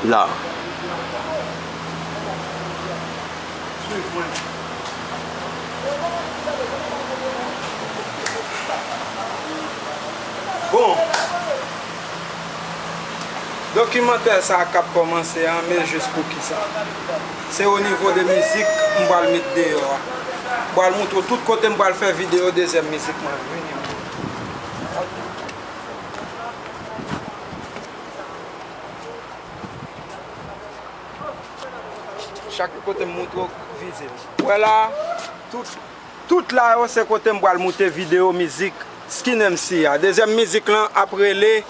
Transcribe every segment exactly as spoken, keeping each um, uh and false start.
La. Bon, dokimantè sa a k ap kòmanse an, men jis poukisa. Se o nivo de mizik m pral met deyò a. M pral moutre w tout kote m pral fè videyo dezyèm mizik mwen. Vini. Chak kote m moutre w, vize. Ou wè la, tout, tout la yo se kote m pral moute videyo mizik Skin M C a. Dezyèm mizik lan ap rele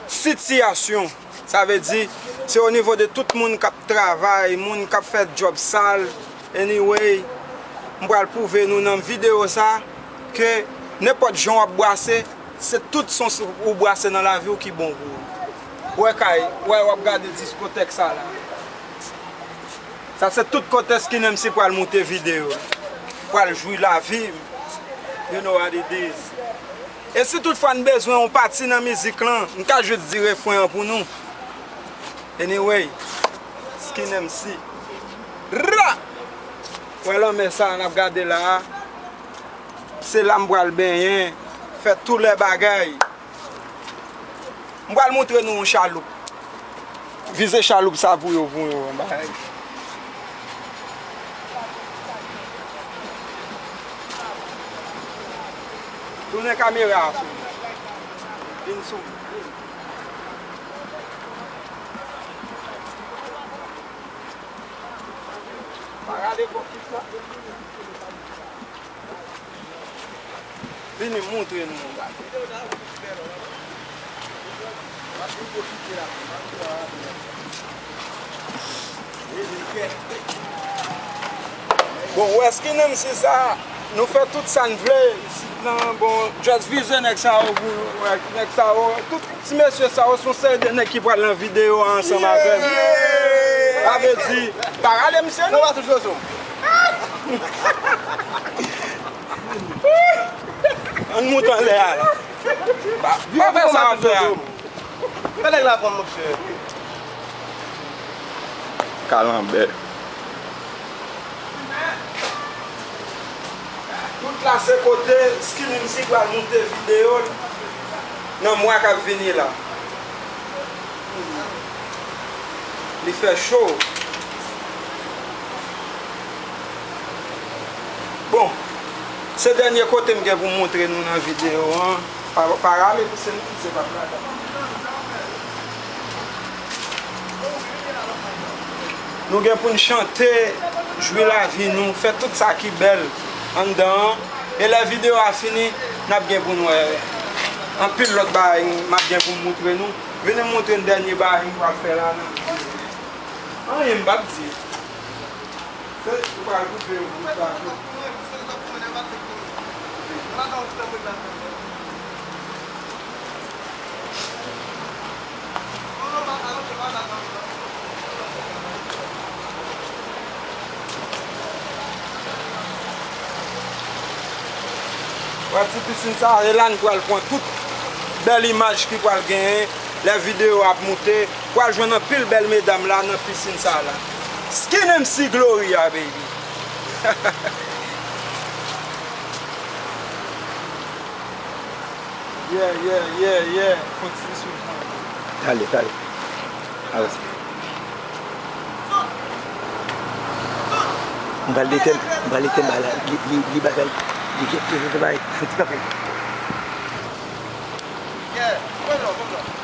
Sitiyasyon. Sa vle di, se o nivo de tout moun k ap travay, moun k ap fè djòb sal. Anyway, m pral pwouve nou nan videyo sa ke nenpòt jan w ap bwase, se tout sans ou bwase nan lavi w ki bon pou ou. Ou wè kay, ou wè w ap gade diskotèk sa la. Sa se tout kote Skin M C pral moute videyo. Pral jwi lavi. You know what it is. E si toutfwa n bezwen yon pati nan mizik lan, n ka jis di refren an pou nou. Anyway, Skin M C. Ra! Wè lanmè sa a n ap gade la a. Se la m pral benyen, fè tou lè bagay. M pral moutre nou yon chaloup. Vize chaloup sa pou yo, pou yo, bagay. Tounen kamera a sou mwen. Vin sou mwen. Pa rale bò kit la. Vini m moutre nou yon bagay. Bon, ou wè Skin M C sa, nou fè tout sa n vle isit lan, bon, just vize nèg sa yo pou nou wè, nèg sa yo, tout ti mesye sa yo se yon seri de nèg ki pral nan videyo a ansanm avè m. Sa vle di, pa rale misye non. Nou pa touche sou. Ann moute anlè a la. Pa, pa fè sa w ap fè a. Fè nèg la pran monchè. Kalanbè. Tout la se kote Skinny M C pral moute videyo l nan mwa k ap vini la. Li fè cho. Bon, se dènye kote m gen pou m montre nou nan videyo an. Pa, pa rale pou se nou ki se pa plaka. Nou gen pou n chante, jwi lavi nou, fè tout sa ki bèl anndan an. E lè videyo a fini, n ap gen pou n wè anpil lòt bagay m ap gen pou m montre nou. Vini m montre n dènye bagay m pral fè la nan videyo. Anyen m p ap di. Se, ou pral koupe yon bout la tou. Wè ti pisin sa, e la n pral pran tout bèl imaj ki pral genyen lè videyo ap moute. Pral jwenn anpil bèl medam la nan pisin sa la. Skinny M C Gloria, baby. Yeah, yeah, yeah, yeah. Kontinye swiv mwen. Tale, tale. Avanse. M pral detenn, m pral detenn bagay la. Li, li, li bagay. Li gen, li gen bagay. Fouti kanpe. Yeah, mwen non, konsa.